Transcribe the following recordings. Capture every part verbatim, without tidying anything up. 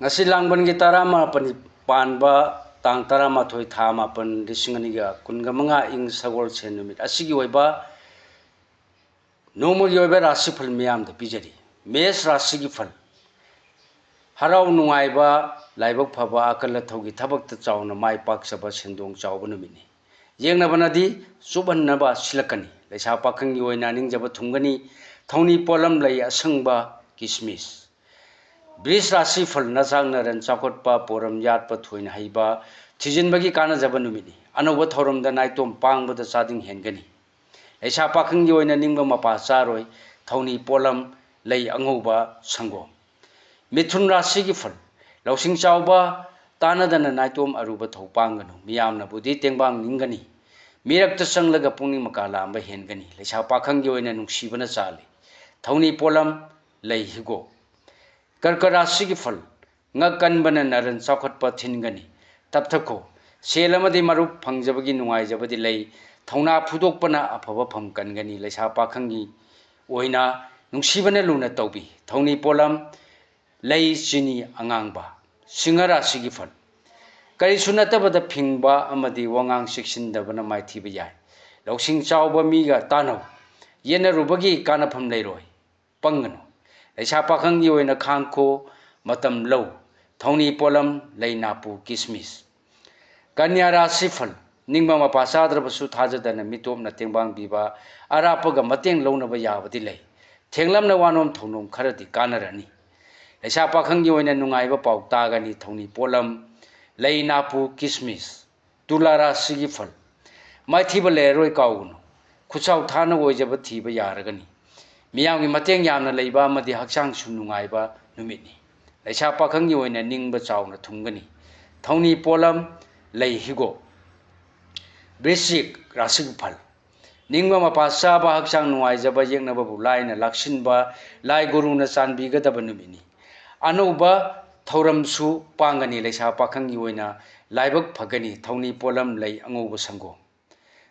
ꯉꯁꯤ ꯂꯥꯡꯕꯟꯒꯤ ꯇꯔꯥꯃꯥꯄꯟ ꯄꯥꯟꯕ ꯇꯥꯡ ꯇꯔꯥꯃꯥꯊꯣꯏ ꯊꯥ ꯃꯥꯄꯟ ꯂꯤꯁꯤꯡ ꯑꯅꯤꯒ ꯀꯨꯟꯒ ꯃꯉꯥ ꯏꯪ ꯁꯒꯣꯜꯁꯦꯟ ꯅꯨꯃꯤꯠ ꯑꯁꯤꯒꯤ ꯑꯣꯏꯕ ꯅꯣꯡꯃꯒꯤ ꯑꯣꯏꯕ ꯔꯥꯁꯤꯐꯜ ꯃꯤꯌꯥꯝꯗ ꯄꯤꯖꯔꯤ꯫ ꯃꯦꯁ ꯔꯥꯁꯤꯒꯤ ꯐꯜ꯫ ꯍꯔꯥꯎ ꯅꯨꯡꯉꯥꯏꯕ, ꯂꯥꯏꯕꯛ ꯐꯕ, ꯑꯀꯜ ꯑꯊꯧꯒꯤ ꯊꯕꯛꯇ ꯆꯥꯎꯅ ꯃꯥꯏ ꯄꯥꯛꯆꯕ, ꯁꯦꯟꯗꯣꯡ ꯆꯥꯎꯕ ꯅꯨꯃꯤꯠꯅꯤ꯫ ꯌꯦꯡꯅꯕꯅꯗꯤ ꯆꯨꯞꯍꯟꯅꯕ ꯁꯤꯜꯂꯛꯀꯅꯤ꯫ ꯂꯩꯁꯥ ꯄꯥꯈꯪꯒꯤ ꯑꯣꯏꯅ ꯅꯤꯡꯖꯕ ꯊꯨꯡꯒꯅꯤ꯫ ꯊꯧꯅꯤ ꯄꯣꯠꯂꯝ ꯂꯩ ꯑꯁꯪꯕ, ꯀꯤꯁꯃꯤꯁ꯫ ꯕ꯭ꯔꯤꯖ ꯔꯥꯁꯤ ꯐꯜ꯫ ꯅꯆꯥꯛ ꯅꯔꯟ ꯆꯥꯎꯈꯠꯄ, ꯄꯣꯔꯝ ꯌꯥꯠꯄ, ꯊꯣꯏꯅ ꯍꯩꯕ ꯊꯤꯖꯤꯟꯕꯒꯤ ꯀꯥꯟꯅꯖꯕ ꯅꯨꯃꯤꯠꯅꯤ꯫ ꯑꯅꯧꯕ ꯊꯧꯔꯝꯗ ꯅꯥꯏꯇꯣꯝ ꯄꯥꯡꯕꯗ ꯆꯥꯗꯤꯡ ꯍꯦꯟꯒꯅꯤ꯫ ꯂꯩꯁꯥ ꯄꯥꯈꯪꯒꯤ ꯑꯣꯏꯅ ꯅꯤꯡꯕ ꯃꯄꯥ ꯆꯥꯔꯣꯏ꯫ ꯊꯧꯅꯤ ꯄꯣꯠꯂꯝ ꯂꯩ ꯑꯉꯧꯕ, ꯁꯪꯒꯣꯝ꯫ ꯃꯤꯊꯨꯟ ꯔꯥꯁꯤꯒꯤ ꯐꯜ꯫ ꯂꯧꯁꯤꯡ ꯆꯥꯎꯕ, ꯇꯥꯟꯅꯗꯅ ꯅꯥꯏꯇꯣꯝ ꯑꯔꯨꯕ ꯊꯧ ꯄꯥꯡꯒꯅꯨ꯫ ꯃꯤꯌꯥꯝꯅꯕꯨꯗꯤ ꯇꯦꯡꯕꯥꯡ ꯅꯤꯡꯒꯅꯤ꯫ ꯃꯤꯔꯛꯇ ꯆꯪꯂꯒ ꯄꯨꯛꯅꯤꯡ ꯃꯀꯥ ꯂꯥꯝꯕ ꯍꯦꯟꯒꯅꯤ꯫ ꯂꯩꯁꯥ ꯄꯥꯈꯪꯒꯤ ꯑꯣꯏꯅ ꯅꯨꯡꯁꯤꯕꯅ ꯆꯥꯜꯂꯤ꯫ ꯊꯧꯅꯤ ꯄꯣꯠꯂꯝ ꯂꯩ ꯍꯤꯒꯣꯛ꯫ ꯀꯔꯀ ꯔꯥꯁꯤꯒꯤ ꯐꯜ꯫ ꯉꯛ ꯀꯟꯕꯅ ꯅꯔꯟ ꯆꯥꯎꯈꯠꯄ ꯊꯤꯟꯒꯅꯤ꯫ ꯇꯞꯊꯈꯣ꯫ ꯁꯦꯜ ꯑꯃꯗꯤ ꯃꯔꯨꯞ ꯐꯪꯖꯕꯒꯤ ꯅꯨꯡꯉꯥꯏꯖꯕꯗꯤ ꯂꯩ꯫ ꯊꯧꯅꯥ ꯐꯨꯗꯣꯛꯄꯅ ꯑꯐꯕ ꯐꯝ ꯀꯟꯒꯅꯤ꯫ ꯂꯩꯁꯥ ꯄꯥꯈꯪꯒꯤ ꯑꯣꯏꯅ ꯅꯨꯡꯁꯤꯕꯅ ꯂꯨꯅ ꯇꯧꯕꯤ꯫ ꯊꯧꯅꯤ ꯄꯣꯠꯂꯝ ꯂꯩ ꯆꯤꯅꯤ ꯑꯉꯥꯡꯕ꯫ ꯁꯤꯡꯍ ꯔꯥꯁꯤꯒꯤ ꯐꯜ꯫ ꯀꯔꯤꯁꯨ ꯅꯠꯇꯕꯗ ꯐꯤꯡꯕ ꯑꯃꯗꯤ ꯋꯥꯉꯥꯡ ꯆꯦꯛꯁꯤꯟꯗꯕꯅ ꯃꯥꯏꯊꯤꯕ ꯌꯥꯏ꯫ ꯂꯧꯁꯤꯡ ꯆꯥꯎꯕ ꯃꯤꯒ ꯇꯥꯟꯅꯧ꯫ ꯌꯦꯠꯅꯔꯨꯕꯒꯤ ꯀꯥꯟꯅꯐꯝ ꯂꯩꯔꯣꯏ꯫ ꯄꯪꯒꯅꯨ꯫ ꯂꯩꯁꯥ ꯄꯥꯈꯪꯒꯤ ꯑꯣꯏꯅ ꯈꯥꯡꯈꯣ, ꯃꯇꯝ ꯂꯧ꯫ ꯊꯧꯅꯤ ꯄꯣꯠꯂꯝ ꯂꯩ ꯅꯥꯄꯨ, ꯀꯤꯁꯃꯤꯁ꯫ ꯀꯟꯌꯥ ꯔꯥꯁꯤ ꯐꯜ꯫ ꯅꯤꯡꯕ ꯃꯄꯥ ꯆꯥꯗ꯭ꯔꯕꯁꯨ ꯊꯥꯖꯗꯅ ꯃꯤꯇꯣꯞꯅ ꯇꯦꯡꯕꯥꯡ ꯄꯤꯕ, ꯑꯔꯥꯞꯄꯒ ꯃꯇꯦꯡ ꯂꯧꯅꯕ ꯌꯥꯕꯗꯤ ꯂꯩ꯫ ꯊꯦꯡꯂꯞꯅ ꯋꯥꯅꯣꯝ ꯊꯧꯅꯣꯝ ꯈꯔꯗꯤ ꯀꯥꯟꯅꯔꯅꯤ꯫ ꯂꯩꯁꯥ ꯄꯥꯈꯪꯒꯤ ꯑꯣꯏꯅ ꯅꯨꯡꯉꯥꯏꯕ ꯄꯥꯎ ꯇꯥꯒꯅꯤ꯫ ꯊꯧꯅꯤ ꯄꯣꯠꯂꯝ ꯂꯩ ꯅꯥꯄꯨ, ꯀꯤꯁꯃꯤꯁ꯫ ꯇꯨꯂꯥ ꯔꯥꯁꯤꯒꯤ ꯐꯜ꯫ ꯃꯥꯏꯊꯤꯕ ꯂꯩꯔꯔꯣꯏ ꯀꯥꯎꯒꯅꯨ꯫ ꯈꯨꯠꯆꯥꯎ ꯊꯥꯅ ꯑꯣꯏꯖꯕ ꯊꯤꯕ ꯌꯥꯔꯒꯅꯤ꯫ ꯃꯤꯌꯥꯝꯒꯤ ꯃꯇꯦꯡ ꯌꯥꯝꯅ ꯂꯩꯕ ꯑꯃꯗꯤ ꯍꯛꯆꯥꯡꯁꯨ ꯅꯨꯡꯉꯥꯏꯕ ꯅꯨꯃꯤꯠꯅꯤ꯫ ꯂꯩꯁꯥ ꯄꯥꯈꯪꯒꯤ ꯑꯣꯏꯅ ꯅꯤꯡꯕ ꯆꯥꯎꯅ ꯊꯨꯡꯒꯅꯤ꯫ ꯊꯧꯅꯤ ꯄꯣꯠꯂꯝ ꯂꯩ ꯍꯤꯒꯣꯛ꯫ ꯕ꯭ꯔꯤꯁꯆꯤꯛ ꯔꯥꯁꯤꯒꯤ ꯐꯜ꯫ ꯅꯤꯡꯕ ꯃꯄꯥ ꯆꯥꯕ, ꯍꯛꯆꯥꯡ ꯅꯨꯡꯉꯥꯏꯖꯕ, ꯌꯦꯛꯅꯕꯕꯨ ꯂꯥꯏꯅ ꯂꯥꯛꯁꯤꯟꯕ, ꯂꯥꯏ ꯒꯨꯔꯨꯅ ꯆꯥꯟꯕꯤꯒꯗꯕ ꯅꯨꯃꯤꯠꯅꯤ꯫ ꯑꯅꯧꯕ ꯊꯧꯔꯝꯁꯨ ꯄꯥꯡꯒꯅꯤ꯫ ꯂꯩꯁꯥ ꯄꯥꯈꯪꯒꯤ ꯑꯣꯏꯅ ꯂꯥꯏꯕꯛ ꯐꯒꯅꯤ꯫ ꯊꯧꯅꯤ ꯄꯣꯠꯂꯝ ꯂꯩ ꯑꯉꯧꯕ, ꯁꯪꯒꯣꯝ꯫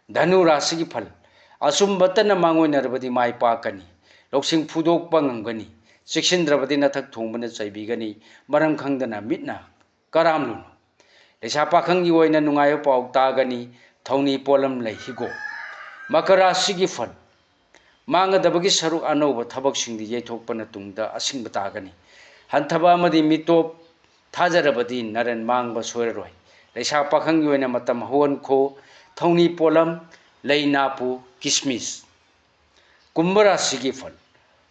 ꯙꯅꯨ ꯔꯥꯁꯤꯒꯤ ꯐꯜ꯫ ꯑꯆꯨꯝꯕꯇꯅ ꯃꯥꯡꯑꯣꯏꯅꯔꯕꯗꯤ ꯃꯥꯏ ꯄꯥꯛꯀꯅꯤ꯫ ꯂꯧꯁꯤꯡ ꯐꯨꯗꯣꯛꯄ ꯉꯝꯒꯅꯤ꯫ ꯆꯦꯛꯁꯤꯟꯗ꯭ꯔꯕꯗꯤ ꯅꯊꯛ ꯊꯣꯡꯕꯅ ꯆꯩꯕꯤꯒꯅꯤ꯫ ꯃꯔꯝ ꯈꯪꯗꯅ ꯃꯤꯠꯅ ꯀꯔꯥꯝꯂꯨꯅꯨ꯫ ꯂꯩꯁꯥ ꯄꯥꯈꯪꯒꯤ ꯑꯣꯏꯅ ꯅꯨꯡꯉꯥꯏꯕ ꯄꯥꯎ ꯇꯥꯒꯅꯤ꯫ ꯊꯧꯅꯤ ꯄꯣꯠꯂꯝ ꯂꯩ ꯍꯤꯒꯣꯛ꯫ ꯃꯀꯔ ꯔꯥꯁꯤꯒꯤ ꯐꯜ꯫ ꯃꯥꯡꯒꯗꯕꯒꯤ ꯁꯔꯨꯛ ꯑꯅꯧꯕ ꯊꯕꯛꯁꯤꯡꯗꯤ ꯌꯩꯊꯣꯛꯄꯅ ꯇꯨꯡꯗ ꯑꯁꯤꯡꯕ ꯇꯥꯒꯅꯤ꯫ ꯍꯟꯊꯕ ꯑꯃꯗꯤ ꯃꯤꯇꯣꯞ ꯊꯥꯖꯔꯕꯗꯤ ꯅꯔꯟ ꯃꯥꯡꯕ ꯁꯣꯏꯔꯔꯣꯏ꯫ ꯂꯩꯁꯥ ꯄꯥꯈꯪꯒꯤ ꯑꯣꯏꯅ ꯃꯇꯝ ꯍꯧꯍꯟꯈꯣ꯫ ꯊꯧꯅꯤ ꯄꯣꯠꯂꯝ ꯂꯩ ꯅꯥꯄꯨ ꯀꯤꯁꯃꯤꯁ꯫ ꯀꯨꯝꯚ ꯔꯥꯁꯤꯒꯤ ꯐꯜ꯫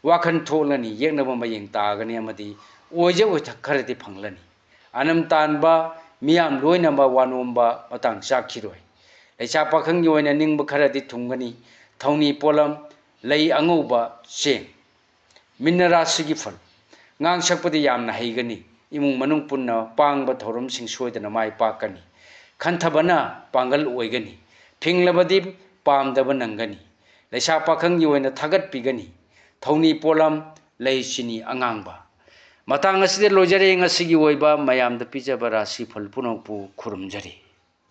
ꯋꯥꯈꯜ ꯊꯣꯛꯂꯅꯤ, ꯌꯦꯛꯅꯕ ꯃꯌꯦꯡ ꯇꯥꯒꯅꯤ ꯑꯃꯗꯤ ꯑꯣꯏꯖ ꯑꯣꯏꯊꯛ ꯈꯔꯗꯤ ꯐꯪꯂꯅꯤ꯫ ꯑꯅꯝ ꯇꯥꯟꯕ, ꯃꯤꯌꯥꯝ ꯂꯣꯏꯅꯃꯛ ꯋꯥꯅꯣꯝꯕ ꯃꯇꯥꯡ ꯆꯥꯛꯈꯤꯔꯣꯏ꯫ ꯂꯩꯁꯥ ꯄꯥꯈꯪꯒꯤ ꯑꯣꯏꯅ ꯅꯤꯡꯕ ꯈꯔꯗꯤ ꯊꯨꯡꯒꯅꯤ꯫ ꯊꯧꯅꯤ ꯄꯣꯠꯂꯝ ꯂꯩ ꯑꯉꯧꯕ ꯆꯦꯡ꯫ ꯃꯤꯟꯅ ꯔꯥꯁꯤꯒꯤ ꯐꯜ꯫ ꯉꯥꯡ ꯁꯛꯄꯗꯤ ꯌꯥꯝꯅ ꯍꯩꯒꯅꯤ꯫ ꯏꯃꯨꯡ ꯃꯅꯨꯡ ꯄꯨꯟꯅ ꯄꯥꯡꯕ ꯊꯧꯔꯝꯁꯤꯡ ꯁꯣꯏꯗꯅ ꯃꯥꯏ ꯄꯥꯛꯀꯅꯤ꯫ ꯈꯟꯊꯕꯅ ꯄꯥꯡꯒꯜ ꯑꯣꯏꯒꯅꯤ꯫ ꯐꯤꯡꯂꯕꯗꯤ ꯄꯥꯝꯗꯕ ꯅꯪꯒꯅꯤ꯫ ꯂꯩꯁꯥ ꯄꯥꯈꯪꯒꯤ ꯑꯣꯏꯅ ꯊꯥꯒꯠꯄꯤꯒꯅꯤ꯫ ꯊꯧꯅꯤ ꯄꯣꯠꯂꯝ ꯂꯩ ꯆꯤꯅꯤ ꯑꯉꯥꯡꯕ꯫ ꯃꯇꯥꯡ ꯑꯁꯤꯗ ꯂꯣꯏꯖꯔꯦ ꯉꯁꯤꯒꯤ ꯑꯣꯏꯕ ꯃꯌꯥꯝꯗ ꯄꯤꯖꯕ ꯔꯥꯁꯤ ꯐꯜ ꯄꯨꯝꯅꯃꯛꯄꯨ ꯈꯨꯔꯨꯝꯖꯔꯤ꯫